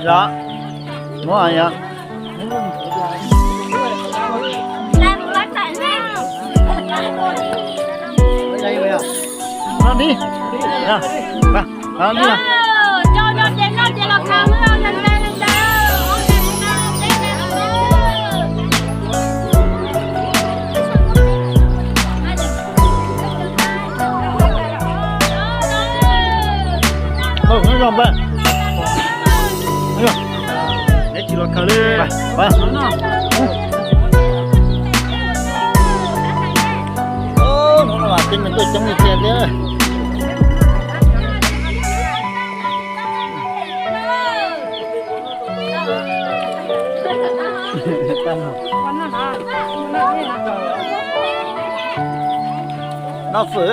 Yog, muab yog. Noj dib. Noj dib. Ntau, nyob zoo npawg. Neb tsis los khaws li. Hnub no mas tej me tuaj coob li tiag thiab. Noj fawm.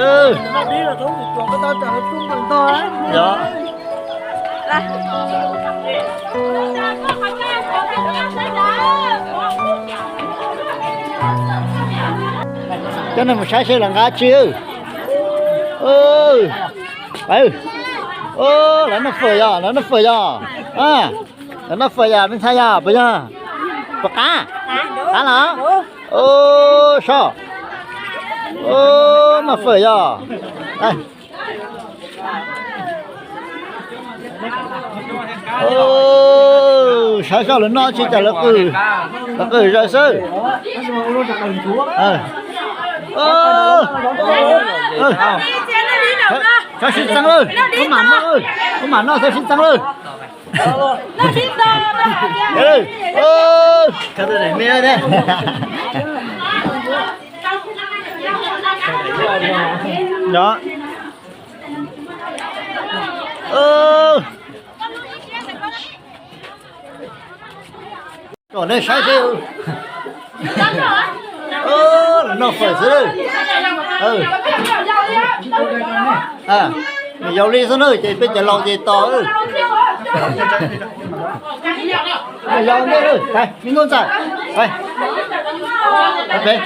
Yog. Cov neeg mus saib seb lawv nqa tsi. Lawv noj fawm yog, lawv noj fawm yog. Lawv noj fawm yog, me ntxhais yog puas yog? Puas qab? Qab los? Sob. Noj fawm yog. Saib seb lawv noj tsi cas lawv qw, lawv qw zaws xwb. Txhob sib txeeb lawm, wb mam noj, wb mam noj txhob sib txeeb lawm. Yog. Kom nej saib seb. Lawv noj fawm xwb. Yog li xwb na, ces peb cov laus ces tos. Yog ntej, me nkauj ntxawm, peb.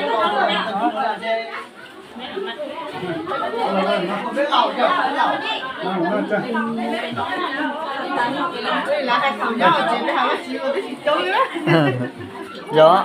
Yog.